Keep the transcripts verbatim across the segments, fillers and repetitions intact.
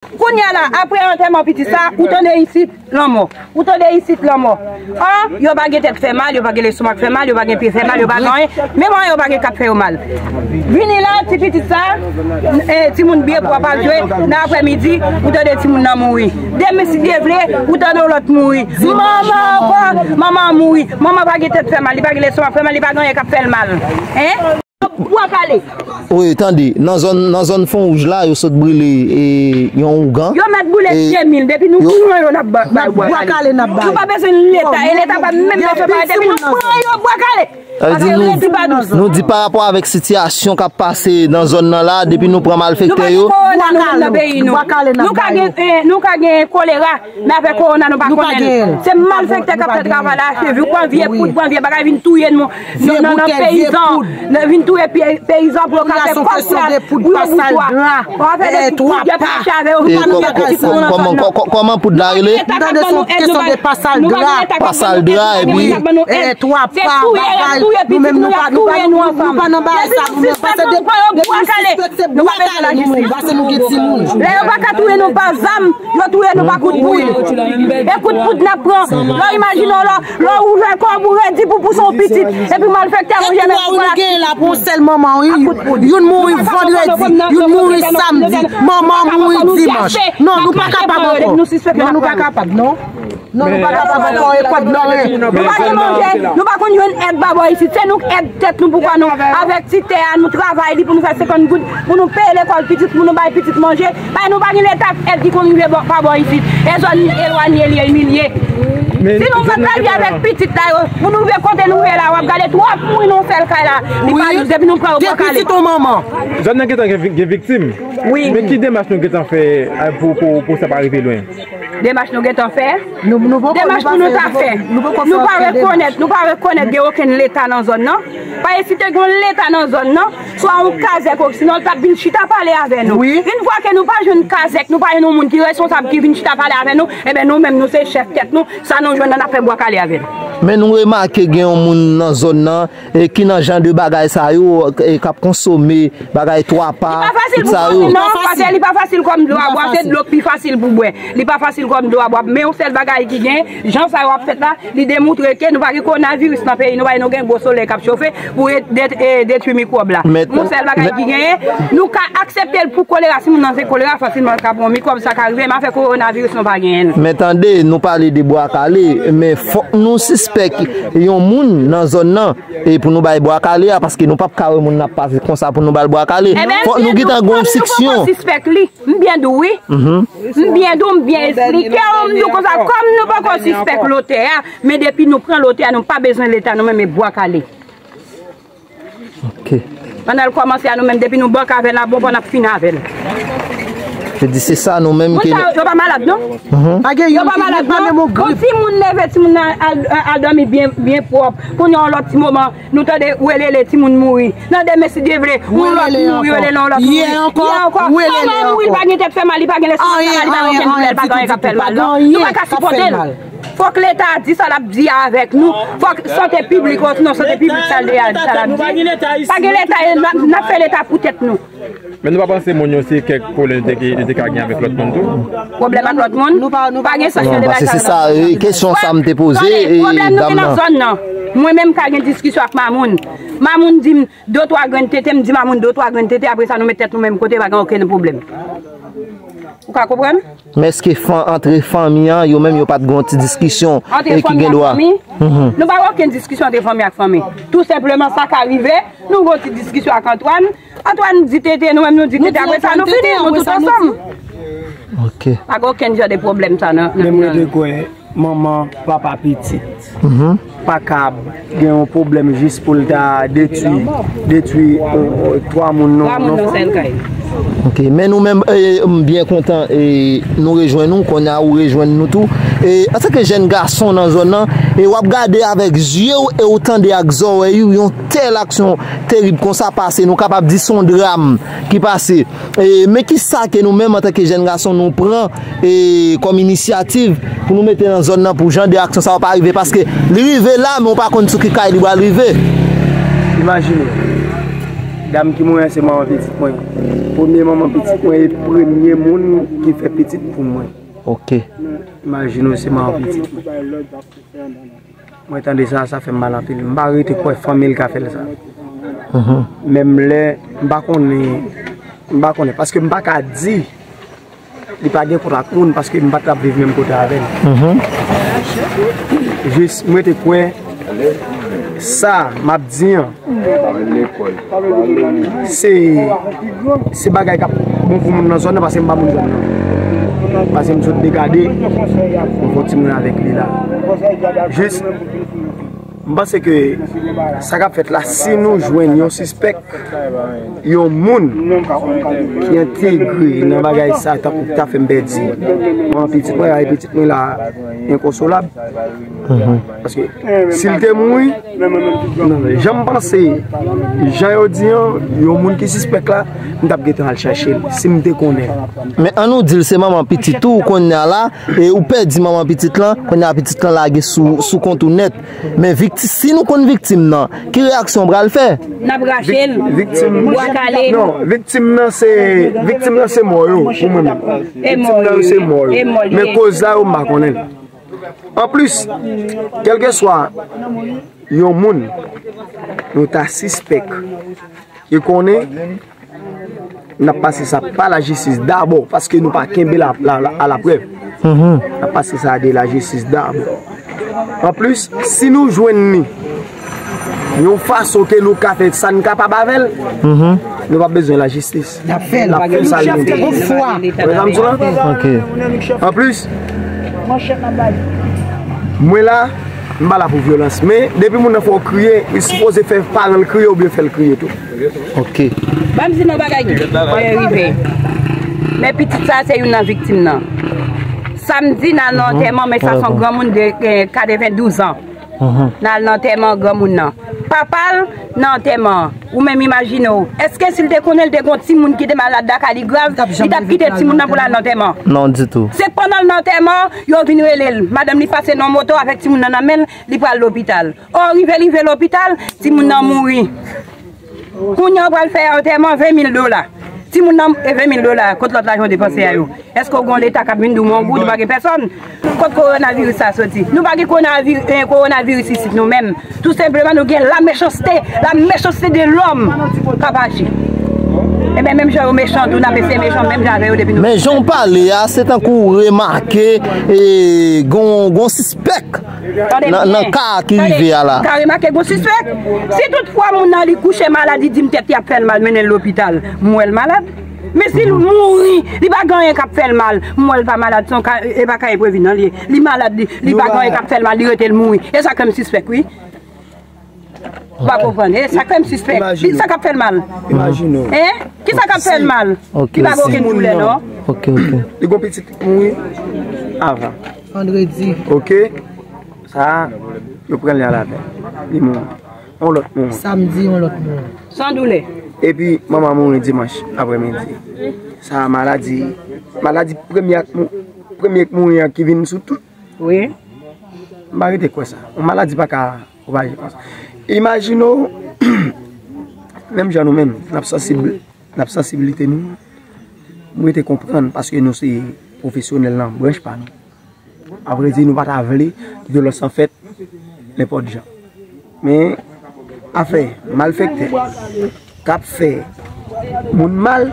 Kounye a la, apre antèman pitit sa, ou tande isit, lanmò. Ou tande isit, lanmò. An, yo pa gen tèt fè mal, yo pa gen lestomak fè mal, yo pa gen pye fè mal, yo pa gen anyen. Menm anyen, yo pa gen k ap fè yo mal. Vini la, ti pitit sa, eh, timoun byen pwòp ap jwe, nan aprèmidi, ou tande timoun nan mouri. Demen, si Dye vle, ou tande yon lòt mouri. Manman ankò, manman an mouri. Manman pa gen tèt fè mal, li pa gen lestomak fè mal, li pa gen anyen k ap fè l mal. Hein? Bwa Kale. Wi, tande, nan zòn, nan zòn Fon Wouj la, yo sot brile, e, yon ougan. Yo mèt boule de mil, depi nou pran yo, n ap ba-, bay Bwa Kale. Nou pa bezwen Leta, e Leta pa menm bezwen bay, depi nou pran yo, Bwa Kale. Sa vle di nou, nou di pa rapò avèk sitiyasyon k ap pase nan zòn nan la, depi nou pran malfektè yo. Nou pa gen kowona nou menm nan peyi nou. Nou ka gen, eh, nou ka gen kolera, men avèk kowona nou pa konnen l. Se malfektè k ap fè travay la, se vin pran vye poud, pran vye bagay, vin touye nou. Non, non, non, peyizan. Vin touye peyizan pou yo ka fè kòb pou yo, pou yo boutwa. Yo fè de ti poud, y ap mache avè yo, vin touye pitit nou ansanm nan. Kòman poud la rele? Pasal dra, epi. Se touye, y ap touye pitit nou, y ap touye nou ansanm. Depi nou sispèk nou pran yo Bwa Kale, nou pa bezwen lajistis. Lè yo pa ka touye nou pa zam, yo touye nou pa kout poud. E kout poud n ap pran. Lè w imajine w la, lè w ouvè kò w pou redi pou pouse yon pitit, epi malfektè yo jemè pou pran la. Gen la pou yon sèl manman, wi. Youn mouri vandredi, youn mouri samdi, manman mouri dimanch. Non, nou pa kapab ankò. Non, nou pa kapab, non. Non, nou pa kapab ankò, e kòb nan men. Nou pa gen manje, nou pa konn jwenn èd pa bò isit. Se nou k èd tèt nou poukwa nou, avèk ti tè a, nou travay li pou nou fè senkant goud, pou nou peye lekòl pitit, pou nou bay pitit manje. Bay nou pa gen Leta k èd ki konn rive bò, pa bò isit. E zòn elwanye li ye, imilye. Si nou pa travay avèk pitit la yo, pou nou rive kote nou ye la, w ap gade twòp moun nan yon sèl kay la. Li pa jis depi nou pran yo Bwa Kale. Zòn nan gentan gen vi-, gen viktim. Wi. Men ki demach nou gentan fè, eh, pou, pou, pou sa pa rive lwen? Demach nou gentan fè? Demach pou nou ta fè. Nou pa rekonèt, nou pa rekonèt gen okenn Leta nan zòn nan. Paske si te gen yon Leta nan zòn nan, swa yon kazèk, oksinon, l t ap vin chita pale avè nou. Yon fwa ke nou pa jwenn kazèk, nou pa jwenn yon moun ki responsab ki vin chita pale avè nou, enben nou menm nou se chèf tèt nou, sa nou jwenn nan n ap fè Bwa Kale avè l. Men nou remake gen yon moun nan zòn nan, e ki nan jan de bagay sa yo, e k ap konsome bagay twa pa, tout sa yo. Li pa fasil pou kòm non, paske li pa fasil kòm dlo a bwè, se dlo k pi fasil pou bwè. Li pa fasil kòm dlo a bwè. Men yon sèl bagay ki gen, jan sa yo ap fèt la, li demontre ke nou pa gen kowonaviris nan peyi nou, paske nou gen gwo solèy k ap chofe pou de-, de-, e, detwi mikwòb la. Yon sèl bagay ki genyen, nou ka aksepte l pou kolera, si moun nan se kolera, fasilman l ka pran mikwòb, sa ka rive, men afè kowonaviris nou pa genyen l. Men tande, nou pale de Bwa Kale, men fòk nou sispèk yon moun nan zòn nan, e pou nou bay Bwa Kale a, paske nou p ap ka wè moun n ap pase konsa pou nou ba l Bwa Kale. Fòk nou gentan gen yon siksyon. M byen di w wi. M byen di w, m byen esplike w, m di w konsa, kòm nou poko sispèk lotè a, men depi nou pran lotè a, nou pa bezwen Leta, nou menm e Bwa Kale. Ok. Pandan l kòmanse a, nou menm, depi nou bank avè l, n ap bon, n ap fini avè l. Yo di se sa nou menm ki. Moun sa yo, yo pa malad, non? Yo pa malad, non? Yon timoun leve, timoun nan al, al dòmi byen, byen pwòp. Kounye a, yon lòt ti moman, nou tande welele, timoun mouri. Nan demen, si Dye vle, yon lòt mouri, welele, yon lòt mouri. Yè ankò, manman mouri, li pa gen tèt fè mal, li pa gen lestomak fè mal, li pa gen okenn doulè, li pa gen anyen k ap fè l mal, non. Nou pa ka sipòte l. Fòk Leta a di sa l ap di a avèk nou. Fòk sante piblik, osinon sante piblik sa l di a, sa l ap di. Pa gen Leta, n ap, n ap fè Leta pou tèt nou. Men nou pa panse moun yo se kèk pwoblèm yo te, yo te ka gen avèk lòt moun tou? Pwoblèm ak lòt moun? Nou pa, nou pa gen sòt jan de bagay sa yo. Non, paske se sa, e, kesyon sa m te poze, e, dam nan. Pwoblèm nou gen nan zòn nan. Mwen menm ka gen diskisyon ak Mamoun. Mamoun di m, de twa grenn tete, m di Mamoun de twa grenn tete, apre sa nou met tèt nou menm kote, pa gen okenn pwoblèm. Ou ka konprann? Men èske fan-, antre fanmi an, yo menm yo pa t gen yon ti diskisyon, e ki gen dwa? Antre fanmi ak fanmi? Nou pa gen okenn diskisyon antre fanmi ak fanmi. Tou senpleman, sa ka rive, nou gen yon ti diskisyon ak Antwàn. Antwàn di tete, nou menm nou di tete, apre sa nou fini, nou tout ansanm. Ok. Pa gen okenn jan de pwoblèm sa nan, nan, men mwen te kwè manman, papa, pitit pa ka gen yon pwoblèm jis pou l ta detwi, detwi, euh, euh, twa moun nan, twa moun nan yon sèl kay. Ok, men nou menm, e, m byen kontan, e, nou rejwenn ou, kounye a ou rejwenn nou tou. E, antanke jèn gason nan zòn nan, e w ap gade avèk zye w e w tande ak zòrèy ou yon tèl aksyon terib konsa pase, nou kapab di se yon dram ki pase. E, men ki sa ke nou menm antanke jèn gason nou pran, e, kòm inisyativ pou nou mete nan zòn nan pou jan de aksyon sa yo pa rive, paske li rive la, men w pa konn sou ki kay li pral rive. Imajine, dam ki mouri an se manman pitit mwen. Premye manman pitit mwen e premye moun ki fè pitit pou mwen. Ok. Imajine w se manman pitit mwen. Mwen tande sa, sa fè m mal anpil. M pa rete kwè fanmi l ka fè l sa. Mhm. Menm lè m pa konnen, m pa konnen, paske m pa ka di li pa gen kontak moun, paske m pa t ap viv menm kote avè l. Mhm. Jis, m rete kwè sa m ap di an, se, se bagay k ap bon pou moun nan zòn nan, paske m pa moun zòn nan. Paske m sot dekade, m fè yon timoun avèk li la. Jis, m panse ke sa k ap fèt la, si nou jwenn yon sispèk, yon moun ki entegre nan bagay sa, tankou ki ta fè m pèdi manman pitit mwen, e pitit mwen la enkonsolab. Mhm. Paske si l te mouri, non, jan m panse, jan yo di an, yon moun ki sispèk la, m t ap gentan al chache l, si m te konnen. Men an nou di l se manman pitit ou, kounye a la, e ou pèdi manman pitit lan, kounye a pitit lan lage sou, sou kont ou nèt. Men vikti-, si nou konn viktim nan, ki reyaksyon w pral fè? N ap rache l. Viktim, bwa kale. Non, viktim nan se, viktim nan se mò yo, pou mwen menm. E mò yo. Viktim nan se mò yo. E mò yo. Men koz la yo, m pa konnen l. Anplis, kèlkeswa yon moun nou ta sispèk, e konnen n ap pase sa pa lajistis dabò, paske nou pa kenbe la, la, la, a laprèv. Mhm. N ap pase sa de lajistis dabò. Anplis, si nou jwenn li yon fason ke nou ka fè sa n kapab avè l, mhm, nou p ap bezwen lajistis. N ap fè l. N ap fè sa l mande. Yon chèf ki gen fwa. Ou konprann sa m di w la? Ok. Anplis, mwen la, m pa la pou vyolans. Men, depi moun nan fè w kriye, li sipoze fè paran l kriye oubyen fè l kriye tou. Ok. Ban m di nou bagay ki rive. Men pitit sa, se youn nan viktim nan. Samdi, n al nan antèman, men sa se yon granmoun de, eh, katrevendouz an. Mhm. N al nan antèman granmoun nan. Papa l nan antèman an. Ou menm imajine w. Èske si l te konnen l te gen yon timoun ki te malad lakay li grav, li t ap kite timoun nan pou l al nan antèman? Non, ditou. Se pandan l nan antèman, yo vin rele l. Madanm li pase nan moto avèk timoun nan nan men l, li pral lopital. Ò, rive, rive lopital, timoun nan mouri. Kounye a, w pral fè antèman, ven mil dola. Timoun nan, e ven mil dola, kot lòt lajan w depanse a yo? Èske w gen yon leta k ap vin di w men yon goud, ou pa gen pèsòn? Kot kowonaviris sa soti? Nou pa gen kowonavi-, eh, kowonaviris isit nou menm. Tou senpleman, nou gen la mechanste, la mechanste de lòm k ap aji. Ebyen, menm jan yo mechan tou, n ap eseye mechan menm jan avè yo depi nou. Men jan w pale a, se tankou w remake, eh, gon, gon sispèk nan, nan ka ki rive a la. Ou ka remake gon sispèk. Si toutfwa moun nan li kouche malad, li di m tèt li ap fè l mal, mennen l lopital, m wè l malad. Men si l mouri, li pa gen anyen k ap fè l mal, m wè l pa malad, se yon ka, e pa ka enprevi non li ye. Li malad, li, li pa gen anyen k ap fè l mal, li rete l mouri. E sa k fè m sispèk, wi. Ou pa konprann. E sa k fè m sispèk. Li, sa k ap fè l mal. Imajine w. Hein? Ki sa k ap fè l mal? Ok. Li pa gen okenn doulè, non. Ok, ok. Li gon pitit ki mouri avan. Vandredi. Ok. Sa, yo pran li al avè l. Li mouri. Yon lòt mouri. Samdi, yon lòt mouri. San doulè. Epi, manman mouri dimanch aprèmidi. Sa, maladi, maladi premye ak mou-, premye k mouri an ki vin sou tout. Wi. M pa rete kwè sa. Yon maladi pa ka pwopaje konsa. Imajine w, menm jan nou menm, n ap sansib-, n ap sansiblite nou. M rete konprann paske nou se pwofesyonèl nan branch pa nou. Avrèdi, nou pa ta vle vyolans lan fèt nenpòt jan. Men, afè malfektè k ap fè moun mal,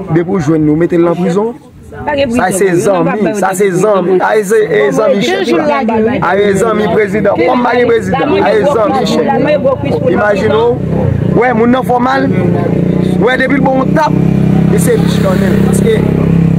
depi w jwenn li, w mete l nan prizon. Sa se zanmi, sa se zanmi. A, e se, e zanmi chèf la. A, e zanmi prezidan. Kòm pa gen prezidan, a, e zanmi chèf. Imajine w, wè, moun nan fè w mal, wè, depi l ba w yon tap, eseye pichkannen l. Paske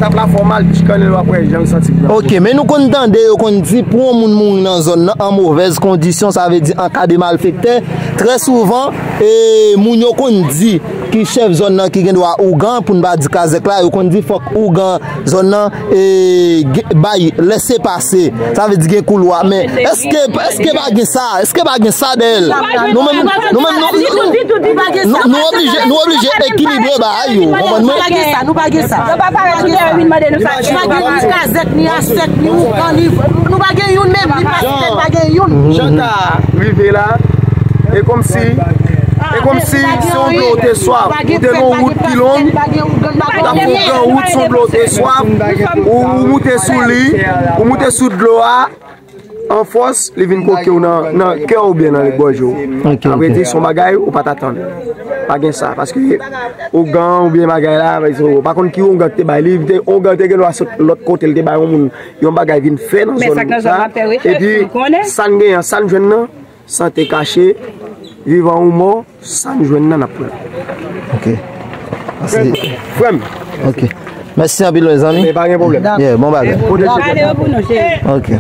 tap la fè w mal, pichkannen l, w ap wè jan l santi l. Ok, men nou konn tande, yo konn di, pou yon moun mouri nan zòn nan an movèz kondisyon, sa vle di an ka de malfektè, trè souvan, e, moun yo konn di ki chèf zòn nan ki gen dwa ougan, pou n pa di kazèk la, yo konn di fòk ougan zòn nan, e, gen, bay lèse pase. Sa vle di gen koulwa. Men èske, èske pa gen sa? Èske pa gen sa dèyè l? Nou menm, nou menm, nou, nou, nou, nou oblije, nou oblije ekilibre bagay yo. Konprann mwen? Nou pa gen sa, nou pa gen sa. Yo pa parèt ki te vin mande nou sa. Pa gen ni kazèk, ni asèk, ni ougan, ni, nou pa gen youn menm, ni pastè, pa gen youn. Jan ta rive la, e kòmsi E kòmsi se yon dlo ou te swaf, ou te gen yon wout ki long, ou t ap fè yon gran wout, se yon dlo ou te swaf, ou, ou moute sou li, ou moute sou dlo a, an fòs, li vin koke w nan, nan kè w oubyen nan lèt gòj ou. Apre di, se yon bagay ou pa t atann. Pa gen sa, paske ougan oubyen bagay la, ou pa konn ki ougan ki te bay li, te, ougan te gen dwa sot lòt kote, li te bay yon moun yon bagay vin fè nan zòn sa. Epi, sa n gen an, sa n jwenn nan, sante kache, vivan ou mò, sa n jwenn nan, n ap pran. Ok. Frè m. Ok. Mèsi anpil, mezanmi. Pa gen pwoblèm. Yeah, bon bagay. Pwoteje tèt. Ok.